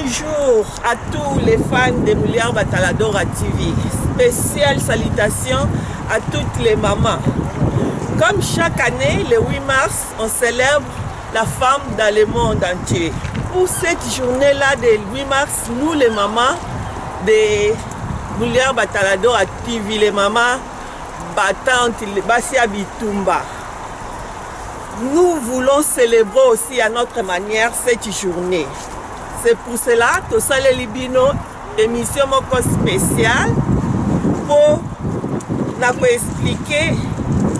Bonjour à tous les fans de Mouliard Bataladora TV. Spéciale salutation à toutes les mamans. Comme chaque année, le 8 mars, on célèbre la femme dans le monde entier. Pour cette journée-là de 8 mars, nous les mamans de Mouliard Bataladora TV, les mamans battantes, basi ya bitumba, nous voulons célébrer aussi à notre manière cette journée. C'est pour cela tosaleli bino émission moko spéciale po na koexpliquer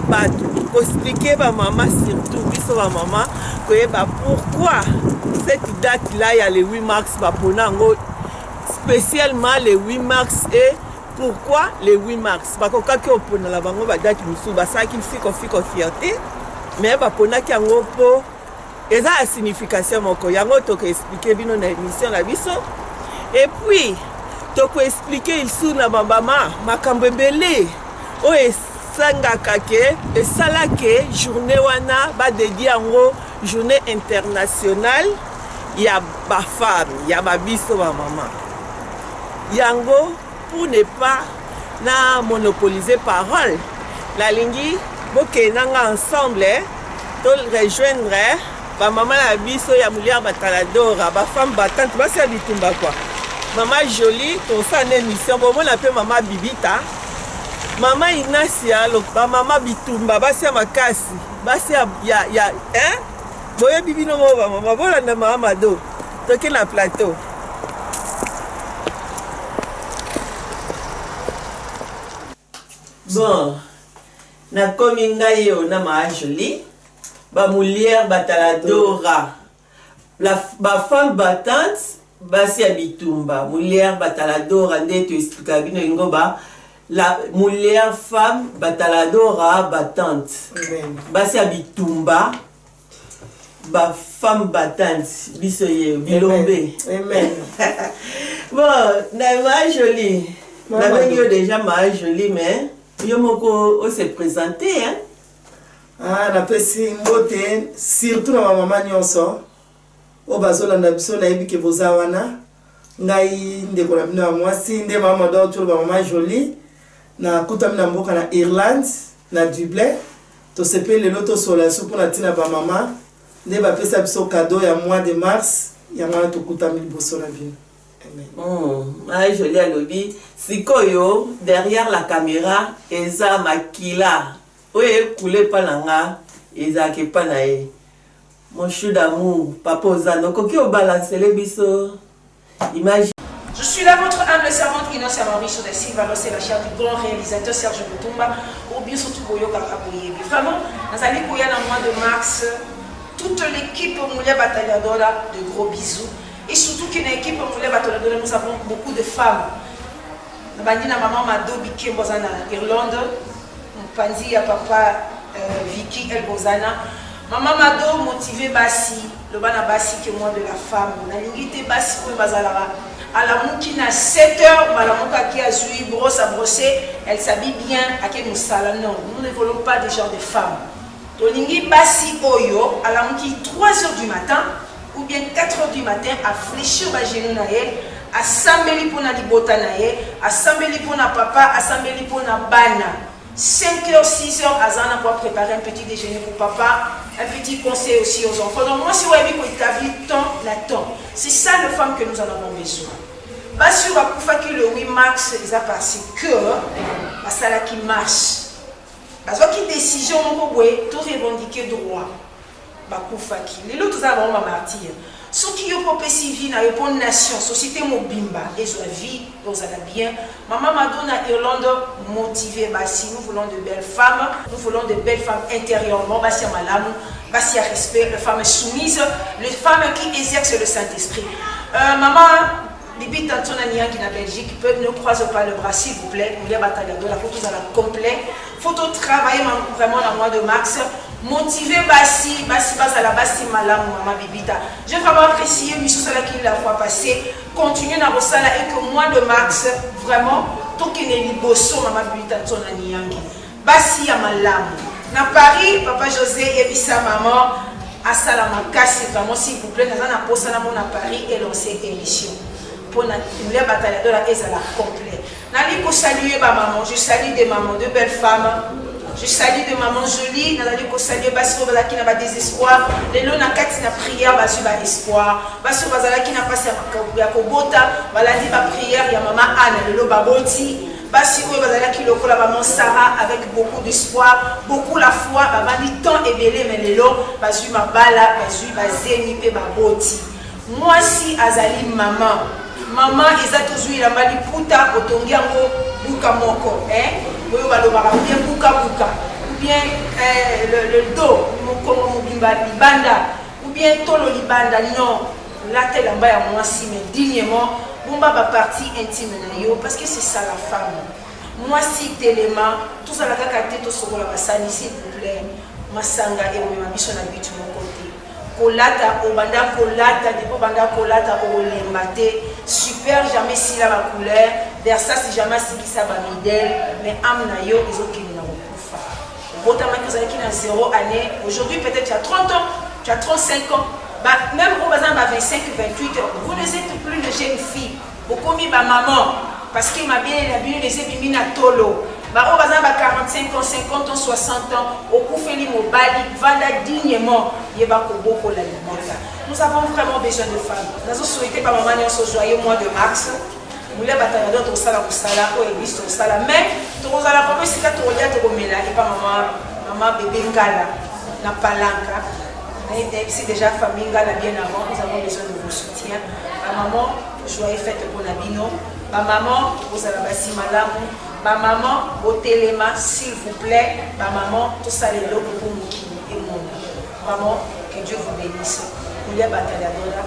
bato, koexpliquer bamama, surtout biso bamama, koyeba pourquoi cette date là ya le 8 mars bapona yango spécialement le 8 mars et pourquoi le 8 mars. Bakokaki oponela bango badate mosusu, basalaki fiko fierté, mais baponaki yango mpo eza ya signification moko. Yango tokoexpliquer bino na émission na biso et puis tokoexpliquer lisusu na bamama makambo ebele oyo esangaka ke esalake journée wana badédier yango journée internationale ya bafemme, ya babiso bamama. Yango, pour ne pas na monopoliser parole, nalingi bokende nanga ensemble to rejoindre bamama na biso ya Molière Bataladora, bafemme battante, basi ya bitumba kwa. Mama Jolie, tosala na émission, bomona mpe mama Bibita, mama Inasia, bamama bitumba, basi ya makasi, basi ya hein? Boyebi bino moko bamama. Bolanda mama Mado, toke na plateau. Bon, nakomi ngai oyo na maa Jolie, bamolière Bataladora, bafemme battante, basi ya bitumba. Molière Bataladora nde toexpliquaka bino yango ba la molière femme Bataladora battante, basi ya bitumba, bafemme battante, biso ye bilombe. Amen. Bon, na maa Jolie, nabengi yo déjà maa Jolie, mais yo moko ose présenter, hein? Ah, napesi mbote surtout na bamama nyonso oyo bazolanda biso. Nayebi ke boza wana. Ngai ndeko na bino ya mwasi nde mama Mado, tolo bamama Jolie. Nakutami na mboka na Irlande, na Dublin. Tosepeli lelo tosola biso mpona ntina bamama nde bapesa biso cadeau ya mois de mars. Yango wana tokutami liboso na bino. Amen. Maa Jolie alobi sikoyo derrière la caméra eza makila oyo ekule epa na nga, ezalaka epa na ye. Mon chou d'amour, papa Ozana, okoki obalancele biso image. Je suis là, votre humble servante Inosia Mauricio da Silva, c'est la chair du grand réalisateur Serge Mutumba, ou bien surtout Boyo Kaka Boyebi. Vraiment, nazali koya na mois de mars, toute l'équipe Moulia Batalladora, de gros bisous. Et surtout que dans l'équipe Moulia Batalladora, nous avons beaucoup de femmes. Nabandi na maman Mado Bikembo aza na Irlande, mopanzi ya papa Vicky El Bozana. Mama Mado, motivé basi, loba na basi ke mois de la femme. Nalingi te basi oyo bazalaka alamuki na 7 heures, balamukaki, azwi brosse à brosser, elle s'habille bien, ake mosala. Non, nous ne voulons pas des genres de femmes. Tolingi basi oyo alamuki 3 heures du matin ou bien 4 heures du matin, afléchir bagenou na ye, asambeli mpona libota na ye, asambeli mpona papa, asambeli mpona bana. 5 heures, 6 heures, aza na pour préparer un petit déjeuner pour papa, un petit conseil aussi aux enfants. Donc moi, si vous avez établi temps na temps, c'est ça le femme que nous en avons besoin. Basi oyo bakufaki le 8 mars eza parce que basalaki marche, bazwaki décision moko boye to revendiquer droit, bakufaki. Lelo toza na bango bamartyr. Soki yo mpo opesi vie na yo mpo nation, société mobimba ezwa vie, ozala bien. Mama Mado na Irlande, motivé basi. Nous voulons de belles femmes, nous voulons de belles femmes intérieurement, basi ya malamu, basi ya respect, les femmes soumises, les femmes qui exercent le Saint-Esprit. Maman Bibi Tantona Niangi na Belgique peut ne croise pas le bras, s'il vous plaît. Moulia Batalladora, faut tous à la complet. Faut tout travailler vraiment dans le mois de mars. Motiver basi, basi bazala basi malamu, maman Bibita. J'ai vraiment apprécié mission qui la fois passée. Continuez na kosala et que mois de mars vraiment tokende liboso, maman Bibita Tantona Niangi. Basi ya malamu. Na Paris, papa José yebisa maman. Asala makasi vraiment s'il vous plaît naza na posa na mona Paris et lancer émission pona Mulia Batalladora ezala complet. Nali ko saluer ba maman, je salue des mamans, de belles femmes. Je salue de maman jolie, nazali ko saluer basi oyo bazalaki na ba désespoir, lelo na kati na prière bazwi ba espoir. Basi oyo bazalaki na pasi ya kobota, balandi ba prière ya mama Anne, lelo baboti. Basi oyo bazalaki lokola maman Sarah avec beaucoup d'espoir, beaucoup la foi, bavandi temps ebele mais lelo bazwi mabala, bazwi bazemi pe baboti. Mwasi azali mama. Mama eza tozwi elamba liputa otongi yango buka moko eh? Oyo balobaka ou bien buka buka ou bien eh, le dos mokongo mobimba libanda ou bien tolo libanda non. Lata elamba ya mwasi mais dignement, bomba ba parties intimes na yo parce que c'est ça la femme. Mwasi telema, tozala kaka te tosokola basani s'il vous plait. Masanga ekomema biso na but moko te. Kolata obanda kolata depuis obanda kolata okolemba te. Super jamais esila ba couleur, Versace jamais asilisa ba midele mais ame na yo ezokende na kokufa. Obotamaki ozalaki na zero annee, aujourd'hui peut-être tu as 30 ans, tu as 35 ans, ba meme oyo baza na ba 25 28 ans, vous ne êtes plus de jeune fille, bokomi ba maman parce que mabele na bino deja ebimi na tolo. Ba oyo baza na ba 45 ans, 50 ans, 60 ans, okufeli mobali, vanda dignement, yeba kobokola libota. Nous avons vraiment besoin de femmes. Nazo souhaiter ba maman nyonso joyeux mois de mars. Mulia Batallador tokosala mosala oyo eglise tokosala mais tokozala vraiment esika tokolia tokomela epa mama mama bebe ngala na palanka nayebisi déjà famille ngala bien avant. Nous avons besoin de vos soutiens ba maman. Joyeux fête mpona bino ba maman, bozala basi malamu ba maman, botelema s'il vous plaît ba maman, tosala eloko mpo mokili emona. Vraiment, que Dieu vous bénisse. Mulia Batalladora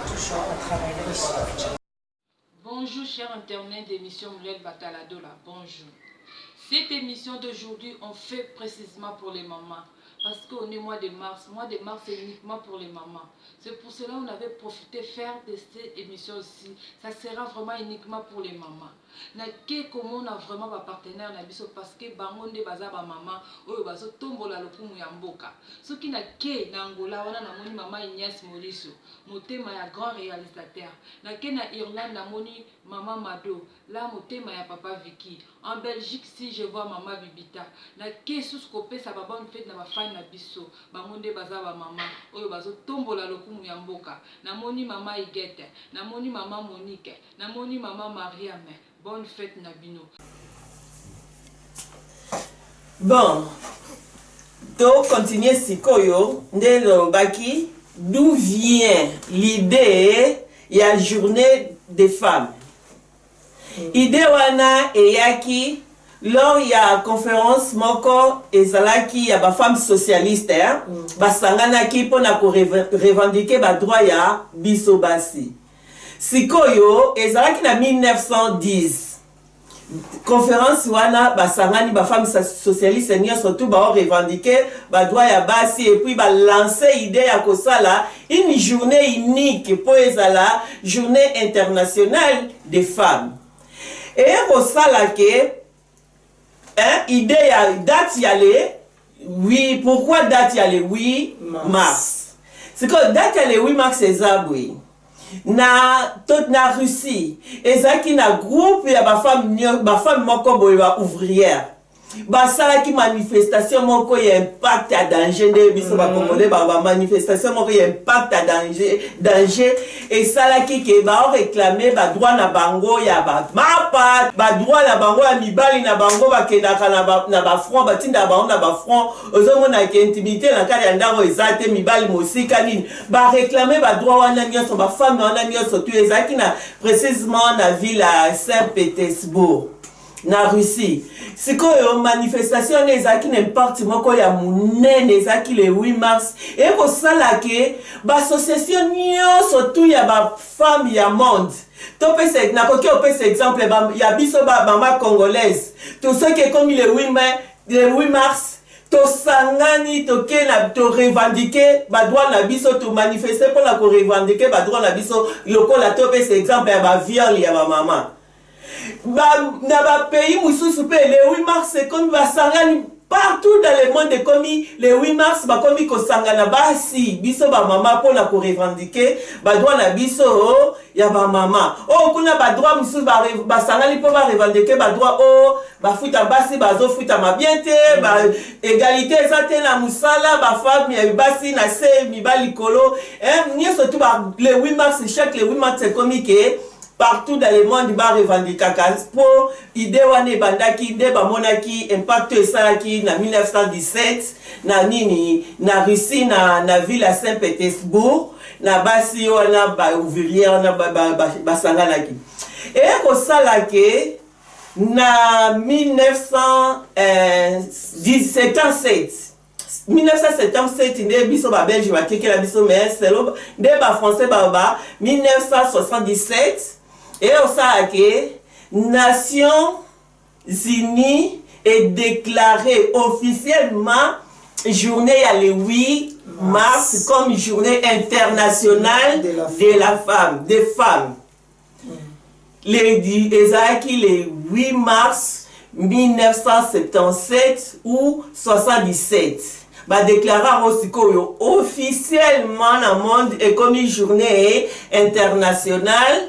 toujours en travail na biso. Bonjour chers internautes d'émission Moulel Bataladola, bonjour. Cette émission d'aujourd'hui, on fait précisément pour les mamans. Parce qu'on est mois de mars. Mois de mars, c'est uniquement pour les mamans. C'est pour cela qu'on avait profité faire de cette émission aussi. Ça sera vraiment uniquement pour les mamans. Nake komona vraiment ba partenaire na biso parce que bango nde baza ba mama oyo bazo tombola lokumu ya mboka. Soki nake na Angola wana namoni mama Ignace Moliso, motema ya grand realisateur. Nake na Irlande namoni maman Mado, la motema ya papa Vicky. En Belgique si je vois maman Bibita. Nake susu kopesa ba bonne fete na ba fan na biso. Bango nde baza ba mama oyo bazo tombola lokumu ya mboka. Namoni mama Huguette, namoni mama Monique, namoni mama Mariam. Bonne fete na bino. Bon, to continuer sikoyo nde nalobaki d'où vient l'idee ya journee des femmes. Idee wana eyaki lors ya conference moko ezalaki ya ba femmes socialistes hein, basanganaki pona ko revendiquer ba droits ya biso basi. Sikoyo ezalaki na 1910. Conference wana basangani ba femmes socialistes nionso tout bao revendiquer ba droits ya basi et puis ba lancer idee ya kosala une journee unique po ezala journee internationale des femmes. Eye kosala ke hein, idee ya date ya le 8, pourquoi date ya le 8 mars? Sikoyo date ya le 8 mars eza boye. Na to na Russie ezalaki na groupe ya ba femmes ba femmes moko boye ba ouvrières basalaki manifestation moko ya impact ya danger nde biso ba congolais ba ba manifestation moko ya impact ya danger danger esalaki ke ba reclamer ba droit na bango ya ba mapa ba droit na bango ya mibali na bango bakendaka na ba na ba front batindaka bango na ba front ozomona ke intimité na kati ya ndako eza te mibali mosika nini Ba reclamer ba droits wana nionso, ba femmes wana nionso tout ezalaki na precisement na ville ya Saint Petersburg na Russie. Sikoyo manifestation wana ezalaki na impact moko ya munene, ezalaki le 8 mars, eye kosala ke ba association nionso tout ya ba femmes ya monde topesa, nakoki kopesa exemple ba, ya biso ba mama congolaise to soki ekomi le 8 mai, le 8 mars Tosangani toke na to revendiquer ba droits na biso, to manifester pona ko revendiquer ba droits na biso lokola topesa exemple ya ba viol ya ba mama. Ba na ba pays mosusu pe le 8 mars ekomi basangani. Partout dans le monde ekomi le 8 mars bakomi kosangana basi biso ba mama pona ko revendiquer ba droit na biso ya ba mama. Oh kuna ba droit mosusu basangani po ba revendiquer ba droit oh bafuta basi bazofutama bien te, ba egalite eza te na musala, ba femme ya basi na se mibali likolo, hein, nionso tout ba le 8 mars, chaque le 8 mars ekomi ke partout dans le monde ba revendikaka po idee wana ebandaki nde bamonaki impact oyo esalaki na 1917 na nini na Russie na, na ville ya Saint Petersbourg na basi wana ba ouvrière wana basanganaki eye kosala ke na 1977 1977 nde biso ba belge batekela biso mais selo nde ba français baloba 1977 eye osala ke Nations Unies e declare officiellement journée ya le 8 mars comme journée internationale de la femme, des femmes. Le ezalaki le 8 mars 1977 ou 77 ba declara yango sikoyo officiellement na monde ekomi journee internationale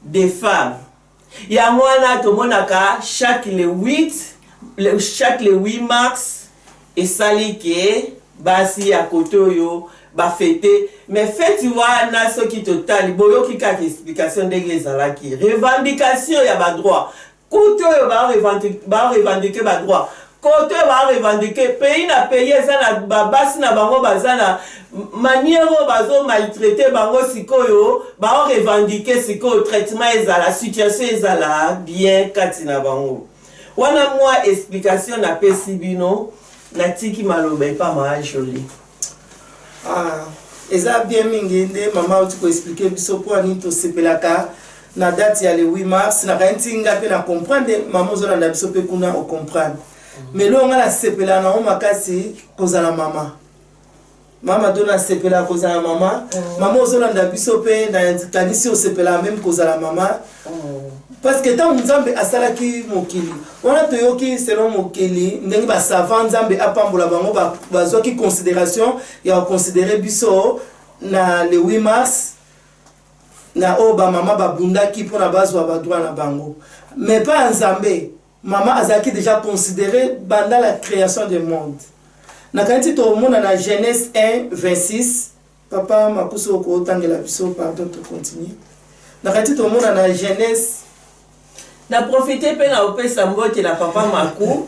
des femmes. Yango wana tomonaka chaque le 8 le, chaque le 8 mars esali ke basi ya kote oyo ba fete mais feti wana soki totali boyoki kaka explication ndenge ezalaki revendication ya ba droit kote oyo ba revendiquer ba droit kote oyo ba revendiquer pays na pays eza na ba basi na bango baza na manière oyo bazo maltraiter bango sikoyo ba revendiquer sikoyo traitement ezala situation ezala bien kati na bango wana mwa explication napesi bino natiki maloba epa ma Jolie. Ah, eza bien mingi nde mama auti koexplike biso mpo ani tosepelaka na date ya le 8 mars. Nakanisi nga mpe na comprendre mama ozolanda biso mpe kuna ocomprendre, mais eloko nga nasepelaka nango makasi kozala mama. Mama to nasepelaka kozala mama. Mama ozolanda biso mpe nakanisi osepelaka meme kozala mama, parce que ntango Nzambe asalaki mokili wana, toyoki selon mokili ndenge basavant, Nzambe apambola bango, bazwaki considération ya koconsidérer biso na le 8 mars na oyo bamama babundaki mpona bazwa badroit na bango. Mais pa ya Nzambe, mama azalaki déjà considéré banda la création du monde. Nakanisi tomona na Genèse 1 26. Papa Makusu, okotangela biso, pardon, tocontinue. Nakanisi tomona na Genèse. Na profite mpe na opesa mbote na papa Maku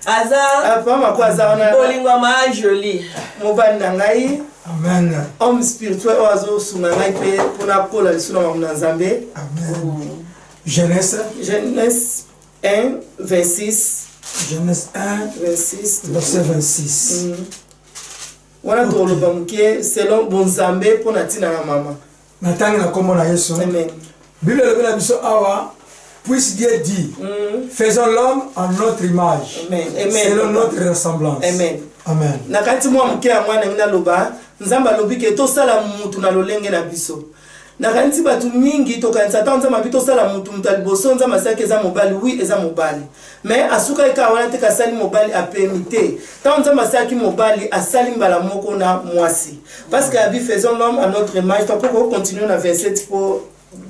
aza. Ah, papa Maku aza wana. Bolingo ya ma Jolie. Mobali na ngai. Amen. Homme spirituel oyo azosunga ngai mpe mpona kola lisu na makambo na Nzambe. Amen. Genèse. Genèse 1 26. Genèse 1 26. Verset 26. Wana tokoloba moke selon bonzambe mpo na ntina na mama. Natangi na nkombo na Yesu. Amen. Bible elobi na biso awa: Puisse Dieu dit, faisons l'homme en notre image, Amen. Amen. selon notre ressemblance. Amen. Amen. Na kati mwa moke ya mwana ngai naloba, Nzambe alobi ke tosala mutu na lolenge na biso. Nakanisi bato mingi tokanisa ntango Nzambe abi tosala mutu, mutu ya liboso Nzambe asalaki eza mobali. Oui, eza mobali, mais asukaki kaka wana te, kasali mobali apemi te. Ntango Nzambe asalaki mobali, asali mbala moko na mwasi, parce que abi faisons l'homme à notre image. Tokoki kocontinue na 27 mpo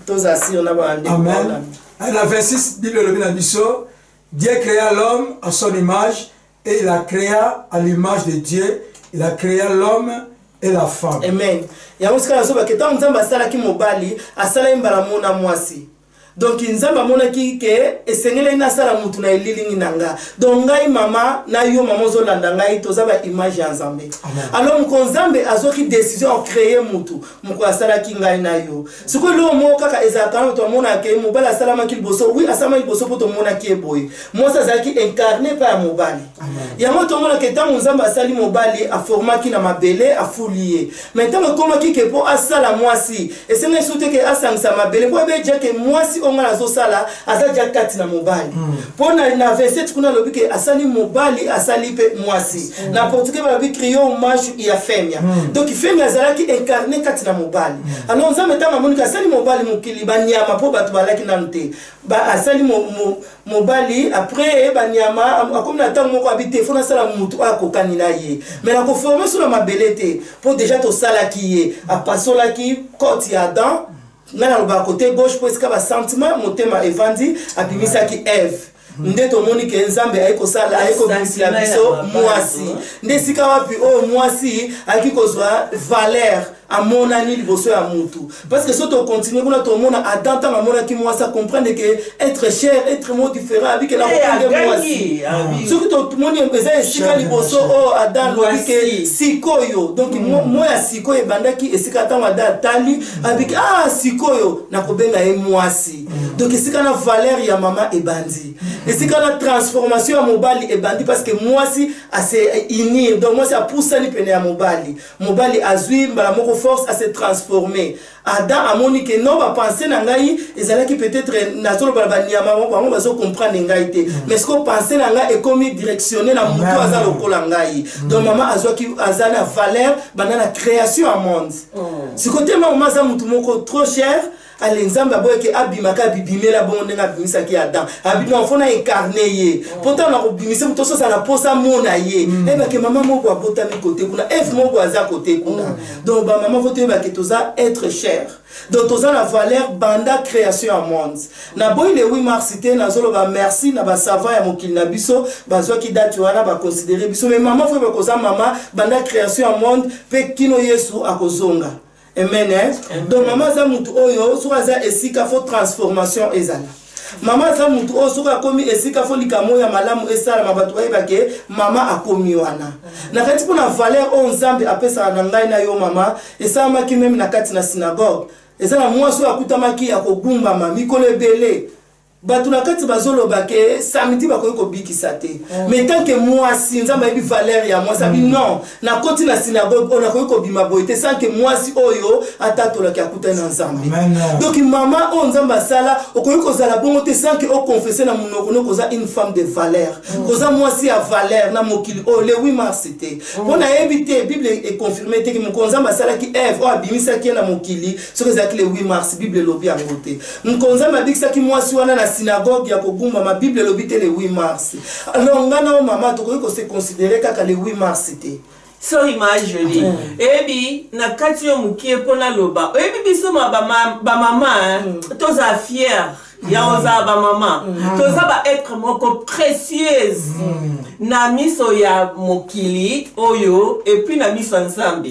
tozala sire na bandeko. Amen. Na 26, Bible elobi na biso: Dieu créa l'homme à son image et il a créé à l'image de Dieu, il a créé l'homme et la femme. Amen. Yango sika nazobake, ntango Nzambe asalaki mobali, asalaki mbala moko na mwasi. Donc Nzambe amonaki ke esengelaki nasala mutu na elilingi na nga. Donc ngai mama na yo mama ozolanda ngai, toza ba image ya Nzambe. Alors moko Nzambe azwaki décision ya créer mutu moko, asalaki ngai na yo. Sikoyo eloko moko kaka ezalaka wana, tomonaka ke mobali asalamaki liboso. Oui, asalamaki liboso mpo tomonaki ye boye, mwasi azalaki incarné pa ya mobali. Yango tomonaka ntango Nzambe asali mobali, aformaki na mabele, afuli ye. Mais ntango ekomaki ke mpo asala mwasi, esengaki su te ke asangisa mabele mpo abeja ke mwasi. oyo ngai nazosala aza dia kati na mobali. Mpo na 27 kuna alobi ke asali mobali, asali mpe mwasi. Na portugais balobi criou o macho e a fêmea. Donc fêmea azalaki incarné kati na mobali. Alors Nzambe ntango amoniki asali mobali, mokili, banyama, mpo bato balaki nanu te, asali mobali, après banyama, akomi na ntango moko abi te, fo nasala mutu oyo akokani na ye, mais nakoformer so na mabele te, mpo déjà tosalaki ye. Apasolaki côte ya Adam, ngai nalobaka côté gauche, mpo esika basentiment motema evandi, abimisaki Eve. Nde tomoni ke Nzambe aye kosala, aye kobimisela biso mwasi. Nde esika wapi oyo mwasi ayaki kozwa valeur, amonani liboso ya mutu. Parce que so tocontinue kuna, tomona Adam ntango amonaki mwasi, acomprendre ke être cher, être mo différent, abike na kokende mwasi. Soki tomoni, eza esika liboso oyo Adam alobi ke sikoyo, donc mo ya sikoyo ebandaki esika ntango Adam atali, abiki: ah, sikoyo nakobenga ye mwasi. Donc esika na valeur ya mama ebandi, esika na transformation ya mobali ebandi, parce que mwasi ase unir, donc mwasi apusani pene ya mobali, mobali azwi mbala moko force, ase transforme. Adam amoni ke non, bapensées na ngai ezalaki peut-être nazoloba na banyama, bango bazocomprendre ngai te, mais siko pensée na ngai ekomi directionné na motu aza lokola ngai. Donc mama azwaki, aza na valeur banda na création ya monde. Siko te, mama aza motu moko trop cher. Ale, Nzambe aboyeke abimaka, abibimela bongo ndenge abimisaki Adam. Abi non, fo na incarne ye, mpo ntango na kobimisa moto ososala na posa mona ye, eyebake mama moko abotami kote kuna, Eve moko aza kote kuna. Donc bamama, fo toyebake toza être cher, donc toza na valeur banda création ya monde. Naboyi le 8 mars te, nazoloba merci na basavant ya mokili na biso, bazwaki date wana, baconsidérer biso. Mais mama, fo yeba koza mama banda création ya monde mpe kino Yesu akozonga. Amen, eh? Donc mama aza mutu oyo soki aza esika, fo transformation ezala. Mama aza mutu oyo soki akomi esika, fo likambo ya malamu esalama, bato bayebake mama akomi wana. Na kati mpona valeur oyo Nzambe apesaka na ngai na yo mama, esalamaki même na kati na synagogue. Eza na mwasi oyo akutamaki ya kogumbama mikolo ebele. Bato na kati bazoloba ke samedi bakoki kobikisa te, mais tant que mwasi, Nzambe ayebi valeur ya mwasi, abi non, nakoti na synagogue oyo, nakoki kobima boye te sans que mwasi oyo atatolaki akutani na Nzambe. Donc mama oyo Nzambe asala, okoki kozala bongo te sans que oconfesse na monoko no koza une femme de valeur, koza mwasi ya valeur na mokili oyo. Le 8 mars te, mpo nayebi te, Bible econfirme te ke mokolo Nzambe asalaki Eve oyo abimisaki ye na mokili, soki ezalaki le 8 mars, Bible elobi yango te. Mokolo Nzambe abikisaki mwasi wana na synagogue ya kogumbama, Bible elobi te le 8 mars. Alors nga na yo mama, tokoki kose considérer kaka le 8 mars te. Sorry, ma Jolie, oyebi na kati yo mokie mpo naloba, oyebi biso bamama toza fier ya kozala bamama, toza baêtre moko précieuse na miso ya mokili oyo et puis na miso ya Nzambe.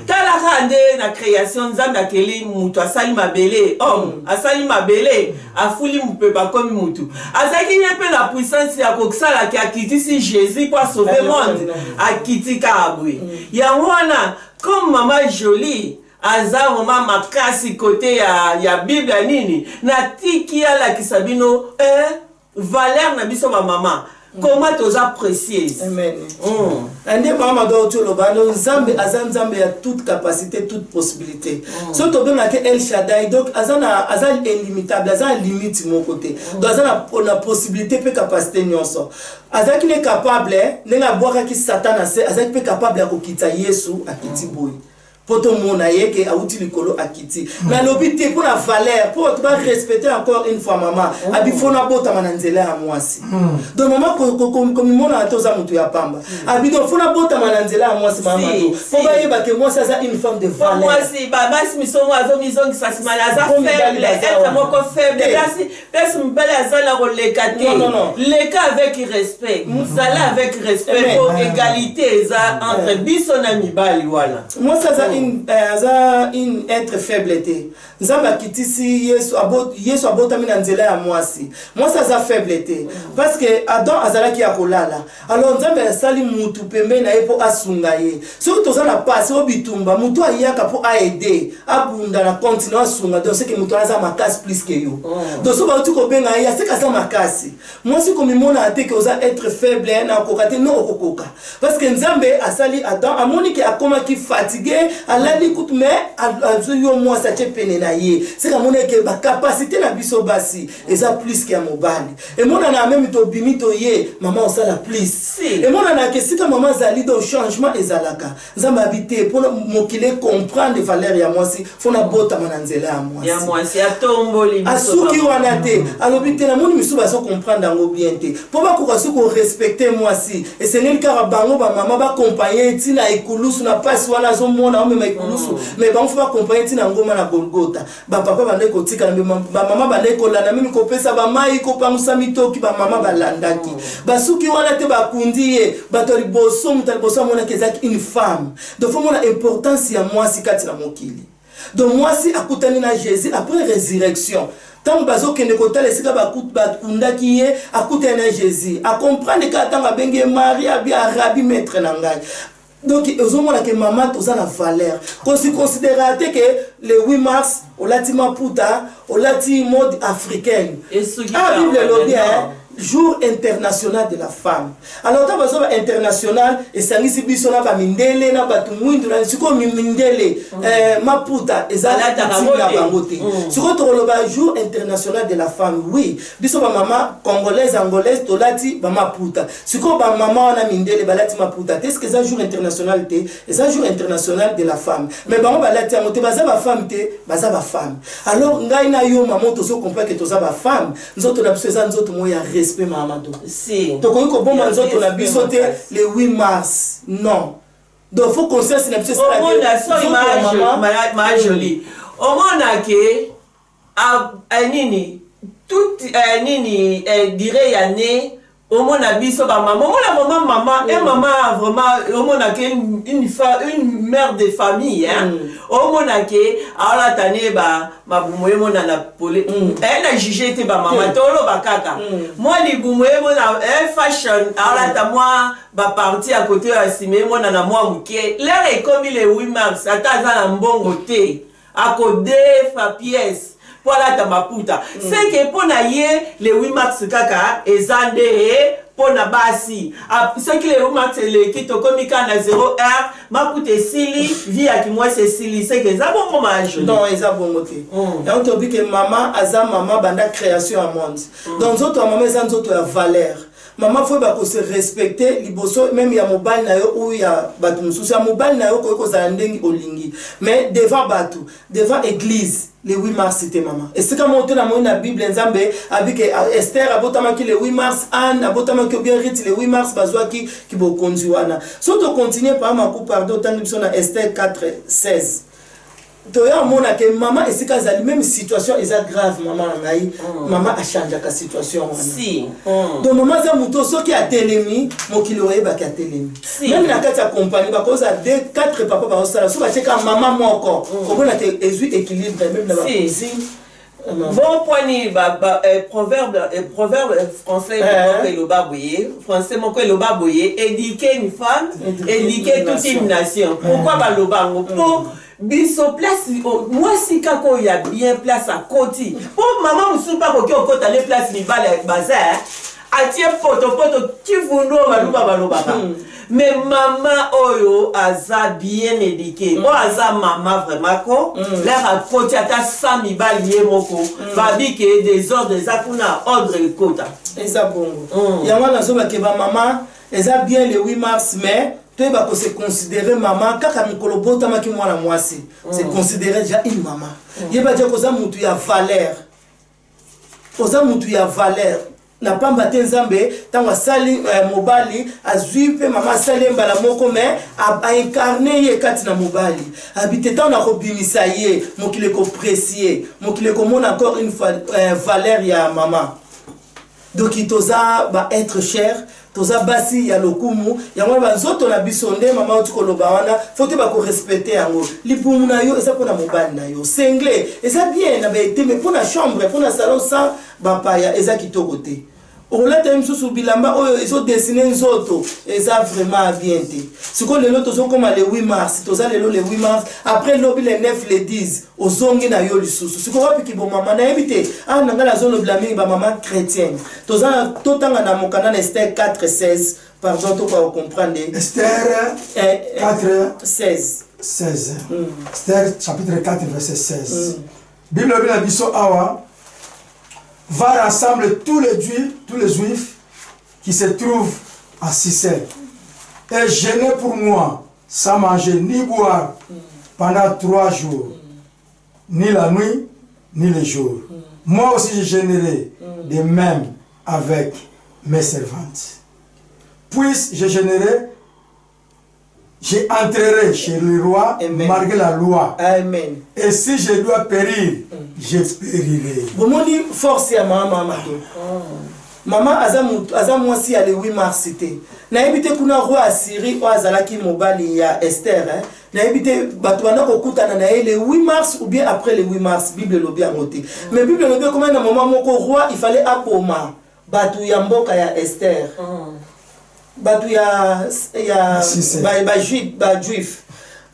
Tala kaka nde na création, Nzambe akeli mutu, asali mabele homme, asali mabele, afuli mopepe, akomi mutu. Azalaki ye mpe na puissance ya kosalaki, akitisi Jésus mpo asauve monde, akiti kaka boye. Yango wana, comme mama Jolie aza vraiment makasi kote ya Bible ya nini, natiki alakisa bino valeur na biso bamama, comment toza précieuse. Amen. Nde mama do oloba no, Nzambe aza Nzambe ya toute capacité, toute possibilité. So tobengaki El Shaddai, donc aza na, aza illimitable, aza na limite moko te. Donc aza na possibilité mpe capacité nyonso. Azalaki ne capable ndenge abwakaki Satan na se, azalaki mpe capable ya kokita Yesu akiti boye mpo tomona ye ke awuti likolo akiti. Nalobi te mpo na valeur, mpo bato barespecte encore une fois mama. Abi fo nabotama na nzela ya mwasi. Donc mama, komimonana te oza moto ya pamba. Abi donc fo nabotama na nzela ya mwasi, mama, to mpo bayeba ke mwasi aza une femme de valeur. Mwasi, basi misongo azomizongisa nsima, aza faible, être moko faible. Place mobali aza na koleka te, leka avec respect, zala avec respect, po égalité eza entre biso na mibali wana. Mwasi aza une être faible te. Nzambe akitisi Yesu, Yesu abotami na nzela ya mwasi. Mwasi aza faible te, parce que Adam azalaki ya kolala, alors Nzambe asali mutu pembeni na ye mpo asunga ye. Soki toza na pasi oyo bitumba, mutu ayaka mpo aide, abunda na continent, asunga. Donc seke mutu aza makasi plus ke yo. Donc so bauti kobenga ye, aseke aza makasi. Mwasi, komimonaka te ke oza être faible, na okoka te. No, okokoka, parce que Nzambe asali Adam, amoni ke akomaki fatigué. Alali kutu mais azwi yo mwasi atie pene na ye. Seka amoni eke ba capacité na biso basi eza plus que ya mobali. Emonana meme tobimi toye mama osala plus. Si. Emonana ke esika mama azali donc changement ezalaka. Nzambe abi te pona mokili e comprendre valeur ya mwasi faut na botama na nzela ya mwasi. Ya mwasi atomboli biso Asuki mama. wana te alobi te namoni misusu bazo comprendre yango bien te po bakoka soki ko respecter mwasi esengeli kaka bango ba mama ba accompagner ye ti na ekulusu na pasi wana azomona omema ekulusu mais bango faut ba accompagner ti na ngomba na Golgotha. Ba papa bandaki kotikala mpe ba mama bandaki kolanda meme kopesa ba mayi kopangusa mitoki ba mama balandaki basuki wana te bakundi ye bato ya liboso moto ya liboso amonaki ezalaki une femme donc faut mona importance ya mwasi kati na mokili donc mwasi akutani na Jésus après résurrection ntango bazokende kotala esika bakundaki ye akutani na Jésus acomprendre kaka ntango abengi ye Marie abi arabi maître na ngai. Donc ozomona ke mama toza na valeur kosi considérera te ke le 8 mars olati maputa olati mode africaine. Esuki Ah, kaka Bible elobi wana, hein, jour international de la femme. Alors ntango bazoba international esangisi biso na bamindele na bato mwindu na sikoyo mindele maputa eza Balataka coutume na yango te. bango te. Sikoyo tokoloba jour international de la femme, oui biso bamama congolaise angolaise tolati bamaputa. Sikoyo bamama wana mindele balati maputa te, est-ce que eza jour international te? Eza jour international de la femme, mais bango balati yango te, baza bafemme te, baza bafemme. Alors ngai na yo mama tozo comprendre ke toza bafemme, nzoto na biso eza nzoto moko ya respect mahamado. Si. Tokoki kobomba Ya nzoto na respect biso te makasi. le 8 mars non. Donc faut conscience na biso esala ke Omona so nzoto ya image mama ma jolie omona ke nini tout nini dire ya ne omona biso bamama omona mama mama e mama vraiment omona ke une mère de famille hein. Omona ke aolata ne ba mabumu emonana pole na juge te bamama toloba kaka mwa libumu emona fashion aolata mwa baparti ya kote oyo ya nsima emonana mwa moke. Lere ekomi le 8 mars ata aza na mbongo te akodefa pièce mpo alata maputa seke mpo na ye le 8 mars kaka eza nde mpo na basi. Soki le 8 mars eleki tokomi kaka na 0 heure maputa esili vie ya kimwasi esili seke eza bongo ma Jolie. Non, eza bongo te. Yango toyebi ke mama aza mama banda création ya monde. Donc nzoto ya mama eza nzoto ya valeur. Mama faut yeba kose respecter liboso même ya mobali na yo ou ya bato mosusu. Ya mobali na yo koki kozala ndenge olingi, mais devant bato, devant église, le 8 mars te mama. Esika moko te namoni na Bible Nzambe abi ke Esther abotamaki le 8 mars, Anne abotamaki ou bien Ruth le 8 mars bazwaki kibokonzi wana. So tocontinue pa maku pardon otangi biso na Esther 4 16 toya omona ke mama esika azali même situation eza grave mama na ngai mama achangeaka situation wana. Si. Donc mama aza moto soki atelemi mokili oyebaki atelemi. Si. Même na kati ya compagnie bakozala 2 4 papa bazosala so batieka mama moko omona te ezwi équilibre même na Si. bacuisine. Bon point ni ba proverbe français moko eloba boye, français moko eloba boye: éduquer une femme, éduquer éduquer une toute nation. une nation. Pourquoi baloba yango? Mpo biso place mwasi kaka oyo ya bien place akoti mpo mama mosusu mpe akoki okota ne place mibale baza atie potopoto kivundu oyo baluba balobaka, mais mama oyo aza bien éduqué oyo aza mama vraiment ko lere akoti ata sa mibali ye moko babi ke désordre eza kuna, ordre ekota. Eza bongo. Yango wana nazobake bamama eza bien le 8 mars, mais toyeba kose considérer mama kaka mokolo botamaki mwana mwasi se considérer déjà une mama. Yeba dia koza mutu ya valeur, oza mutu ya valeur na pamba te. Nzambe ntango asali mobali azwi mpe mama asali ye mbala moko mais aincarne ye kati na mobali abi te ntango nakobimisa ye mokili ekoapprécie mokili ekomona encore une fois valeur ya mama. Donc toza baêtre cher, toza basi ya lokumu. Yango wana banzoto na biso nde mama oti koloba wana faut te bakorespecte yango. Libumu na yo eza mpona mobali na yo. Sengle eza bien na baete mais mpona chambre, mpona salon sans bapaya eza kitoko te. Okolata ye mosusu bilamba oyo ezodessine nzoto eza vraiment bien te. Sikoyo lelo tozokóma le 8 mars, toza lelo le 8 mars, après lobi le 9, le 10 ozongi na yo lisusu. Sikoyo wapi kibomama? Nayebi te. Awa na ngai nazolobela mingi bamama chrétienne. Toza totanga na mokanda na Ester 4 16, pardon, tokoka kocomprendre. Esther 4 16. 16. Esther chapitre 4 verset 16. Bible elobi na biso awa va rassemble tous les juifs, tous les juifs qui se trouvent à Sicile et jeûnez pour moi sans manger ni boire pendant 3 jours, ni la nuit ni le jour. Moi aussi je jeûnerai de même avec mes servantes. Puis je jeûnerai, je entrerai chez le roi Amen. malgré la loi. Amen. Et si je dois périr, je périrai. Bomoni force ya mama Mado. Mama aza mutu, aza mwasi ya le 8 mars te. Nayebi te kuna roi ya Syrie oyo azalaki mobali ya Ester, hein? Nayebi te bato banda kokutana na ye le 8 mars ou bien après le 8 mars. Bible elobi yango te, mais Bible elobi ekomai na moma moko, roi il fallait aboma bato ya mboka ya Ester, bato ya Si, si. Ba juif.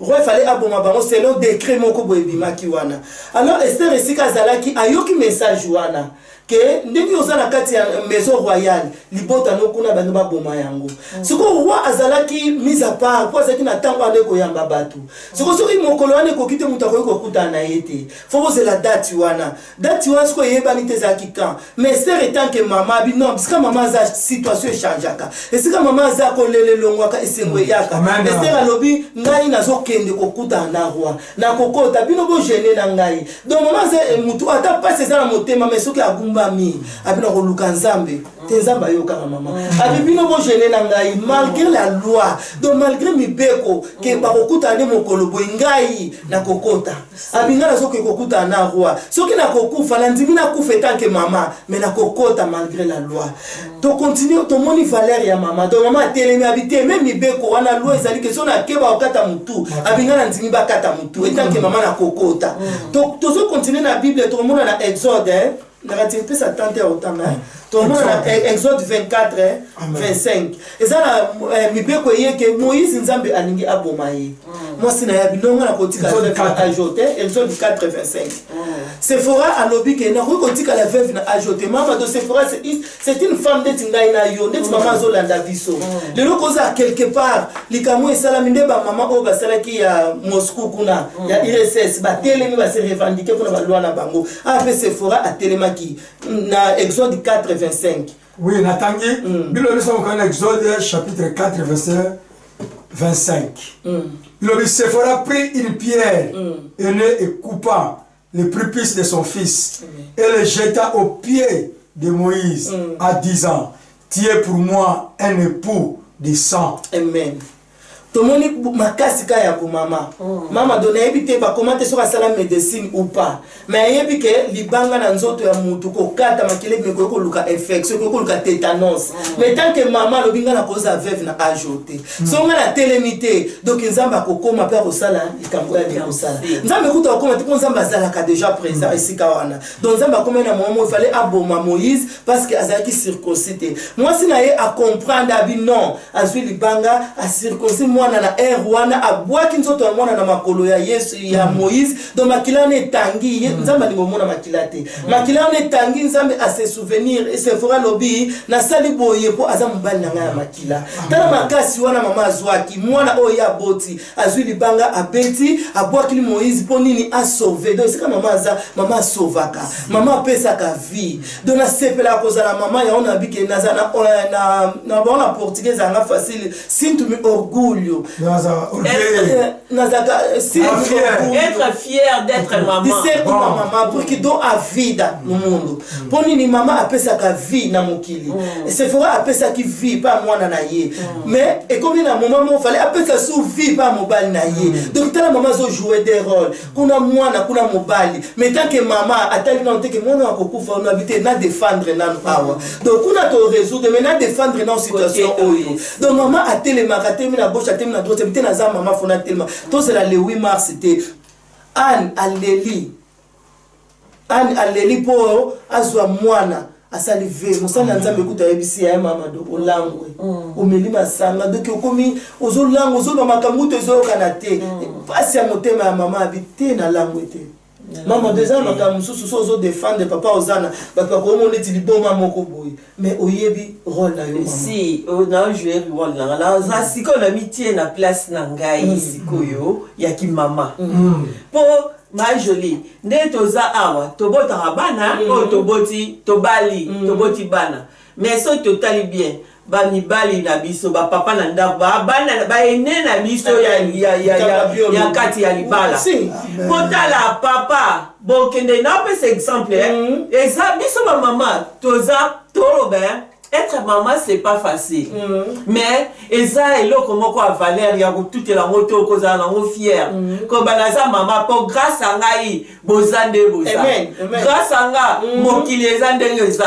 Roi fallait aboma bango selon décret moko boye ebimaki wana. Alors Ester, esika azalaki, ayoki message wana ke ndenge oza na kati ya maison royale, libota no kuna bango baboma yango. Sikoyo roi azalaki mise à part mpo azalaki na ntango wana ekoyamba bato. Sikoyo soki mokolo wana ekoki te, moto akoki kokutana na ye te, fo bozela date wana. Date wana sikoyo eyebani te ezalaki quand. Mais Ester, en tant que mama, abi non, bisika mama aza, situation echangeaka. Esika mama aza, kolela elongwaka, esengo eyaka. Amen. Ester alobi: ngai nazokende kokutana na roi, nakokota, bino bojeûner na ngai. Donc mama aza mutu, ata mpasi eza na motema, mais soki agumbami, abi na koluka Nzambe te, Nzambe ayokaka. Mama abi: bino bojeûner na ngai malgré la loi. Donc malgré mibeko ke bakokutana nde mokolo boye, ngai nakokota. Abi: ngai nazokoki kokutana na roi, soki nakokufa, nandimi nakufa en tant que mama, mais nakokota malgré la loi. Tocontinue, tomoni valeur ya mama. Donc mama atelemi, abi te, mais mibeko wana, loi ezali ke so nakeba kokata motu, abi ngai nandimi bakata motu, en tant que mama nakokota. Tozocontinue na Bible, tokomona na Exode, hein? Nakati epesa tante ya kotanga, hein? Tokomona na Exode 24, hein? Amen. 25 eza na mibeko eyeke Moïse, Nzambe alingi aboma ye. Mwasi na ye abi: nonga na kotika Exode veuve na 4. age te. Exode 4 25, Sephora alobi ke nakoki kotikala veuve na age te. Mama to Sephora, c'est une femme ndeti ngai na yo, ndeti mama azolanda biso lelo. Kozala quelque part likambo esalami nde bamama oyo basalaki ya Moscou kuna ya URSS, batelemi, base revendiquer mpona baloi na bango. Awa mpe Sephora atelemaki na Exode 4 25. Oui, natangi. Bible biso mokanda na Exode chapitre 4 verset 25. Bible: Sephora prit une pierre aînée et coupa le prépuce de son fils et le jeta aux pieds de Moïse en disant: Tu es pour moi un époux de sang. Amen. Tomoni makasi ka ya bomama. Mama do, nayebi te bakoma te soki asala médecine ou pas, mais ayebi ke libanga na nzoto ya mutu, kokata makele, ekoki koluka infection, ekoki koluka tétanos. Mais tant que mama alobi: ngai nakozala veuve na age oyo te, so ngai natelemi te, donc Nzambe akokoma mpe akosala likambo oyo alingi kosala. Nzambe kuta akokoma te mpo Nzambe azalaka déjà présent esika wana. Donc Nzambe akomai na moma, ifale aboma Moïse parce que azalaki circoncis te. Mwasi na ye acomprendre, abi non, azwi libanga, acirconcis mwana na aire wana, abwaki nzoto ya mwana na makolo ya Yesu, ya Moïse. Donc makila wana etangi. Nzambe alingi omona makila te. Makila wana etangi, Nzambe ase souvenir. Sephora alobi: nasali boye mpo aza mobali na ngai ya makila. Tala makasi wana mama azwaki mwana oyo ye aboti, azwi libanga, abeti, abwakili Moïse. Mpo nini? Asauve. Donc esika mama aza, mama asovaka, mama apesaka vie. Donc nasepelaka kozala mama. Yango nabike naza na bango na portugais, ezalanga facile: sinto-me orgulho. Naza orgueil. Nazalaka Ah, fier. Être fier d'être maman. De ser uma Bon. mama, porque dou a vida no mundo. Mpo nini? Mama apesaka vie na mokili. Sephora apesaki vie mpa mwana na ye, mais ekomi na moment moko fallait apesa su vie mpa mobali na ye. Donc tala, mama azojouer des rôles, kuna mwana, kuna mobali. Mais tant que mama atali nano teke mwana akokufa, ono abi te, na défendre nano awa. Donc kuna to résoudre, mais na défendre nano situation Côté oyo. Donc mama atelemaka, atelemi na gauche, atelemi na droite, abi te, naza mama, fona atelema. Tozela le 8 mars te. Anne aleli, Anne aleli mpo azwa mwana, asali ve mosali na Nzambe ekuta, ayebisi ya ye: mama do, olangwe, omeli masanga, doki okomi ozolangwa, ozoloba makambo to ezoyokana te. Mpasi ya motema ya mama, abi te, nalangwe te. Mama, eza na makambo mosusu so ozodefendre papa, oza na bato bakomona neti liboma moko boye, mais oyebi rôle na yo, mama. Si naojoue rôle na nga, naza sikoyo na mitie na place na ngai sikoyo ya kimama, mpo ma Jolie, nde toza awa, tobotaka bana oyo toboti, tobali, toboti bana, mais soki totali bien, bamibali na biso, bapapa na ndako, bana baene na biso ya kati ya libala. Kotala papa, bokende, naopesa exemple, eza biso bamama toza toloba, être maman, c'est pas facile, mais eza eloko moko ya valeur ya kotutela yango to kozala nango fier, koba naza mama mpo grâce a ngai boza nde boza, grâce a nga mokili eza ndenge eza.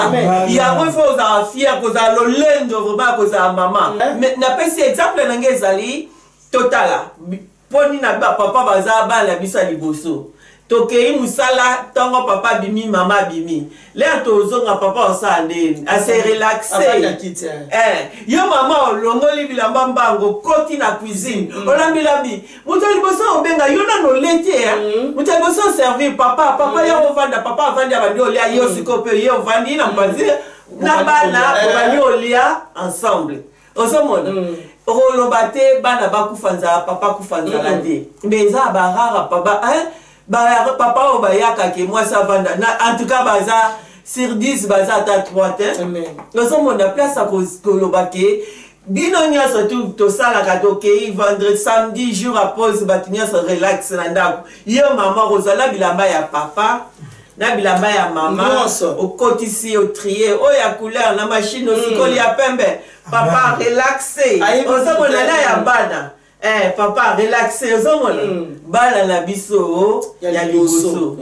Yango ifo ozala fier, kozala lolendo vraiment ya kozala mama. Mais napesi exemple na ngai, ezali totala mpo nini na bapapa baza bana na biso ya liboso. Tokei mosala ntongo, papa abimi, mama abimi, l'heure tozonga, papa osala ndeni? Ase relaxe. Yo mama olongoli bilamba mbango, okoti na cuisine, olambilambi. Moto ya liboso obenga yo nano oleti, moto ya liboso oservir papa. Papa ye ovanda, papa avandi, abandi olia. Yo sikoyo mpe ye ovandi na mopanzi na bana, obandi olia ensemble. Ozomona, okoloba te bana bakufa nzala, papa kufa nzala te, mais eza barare papa, papa oyo bayakake mwasi avanda. En tout cas, baza sur 10, baza ata 3 te. Ozomona place ya koloba ke bino nyonso tu tosalaka, tokei vendredi, samedi, jour ya pause, bato nyonso relax na ndako. Yo mama kozala bilamba ya papa na bilamba ya mama, okotisi, otrie oyo ya couleur na machine, osikoli ya pembe, papa relaxe. Ozomona na ya bana, papa relaxe. Ozomona bana na biso ya liboso.